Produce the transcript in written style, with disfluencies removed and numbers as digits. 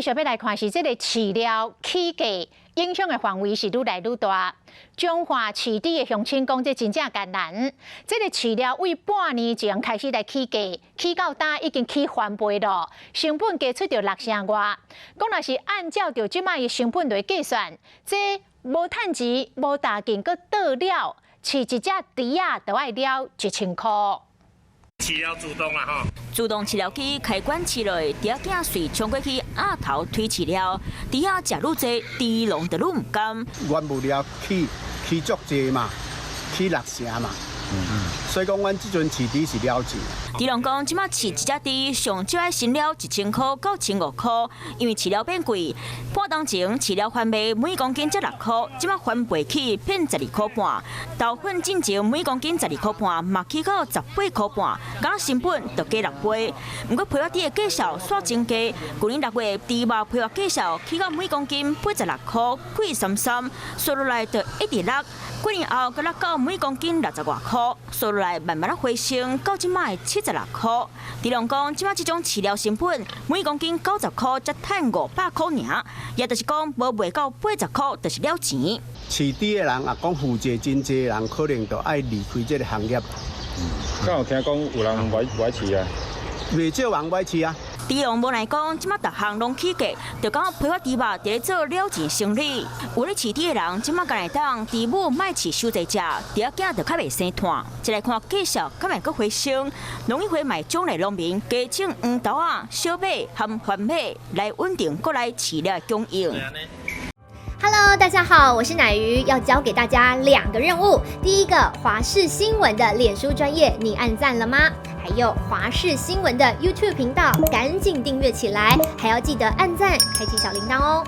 繼續欲來看是這个飼料起價影響的範圍是愈來愈大。彰化飼豬的鄉親講，這真正艱難。這個飼料為半年前開始來起價，起到今已經起翻倍咯，成本加出著六成外。講若是按照著這擺的成本來計算，這無趁錢、無大勁，閣倒了，飼一隻豬仔都愛了1000箍。飼料自動啦吼，自動飼料機開關飼落，豬仔囝隨衝過去壓頭推飼料，豬仔食愈濟，豬農就愈毋甘。原物料起起足濟嘛，起六成嘛。所以講，阮這陣飼豬是了錢。豬農講，這擺飼一隻豬上少愛先了1000箍到1500箍，因為飼料變貴。半冬前飼料翻賣每公斤才6箍，這擺翻倍起變12箍半。豆粉進前每公斤12箍半，嘛起到18箍半，敢成本就加六倍。毋過批發豬的價數煞增加，舊年6月豬肉批發價數起到每公斤86箍，貴三三，煞落來就一直落。幾年後，閣落到每公斤60外箍，煞落來慢慢仔回升到這擺76箍。豬農講，這擺這種飼料成本每公斤90箍，才趁500箍爾，也就是講無賣到80箍，就是了錢。飼豬的人啊，講負債真濟的人，可能就愛離開這个行業。敢有聽講有人無愛飼啊？袂少人無愛飼啊。豬農無奈講，這擺逐項攏起價，就感覺批發豬肉佇咧做了錢生意。有咧飼豬的人，這擺敢會當豬母莫飼傷濟隻，豬仔囝就較袂生湠。再來看價數，較會閣回升。農委會嘛獎勵農民加種黃豆仔、小麥和番麥，來穩定國內飼料的供應。 Hello，大家好，我是奶魚，要交給大家兩個任務。第一個，華視新聞的臉書專頁，你按讚了嗎？還有華視新聞的 YouTube 頻道，趕緊訂閱起來，還要記得按讚，開啟小鈴鐺哦。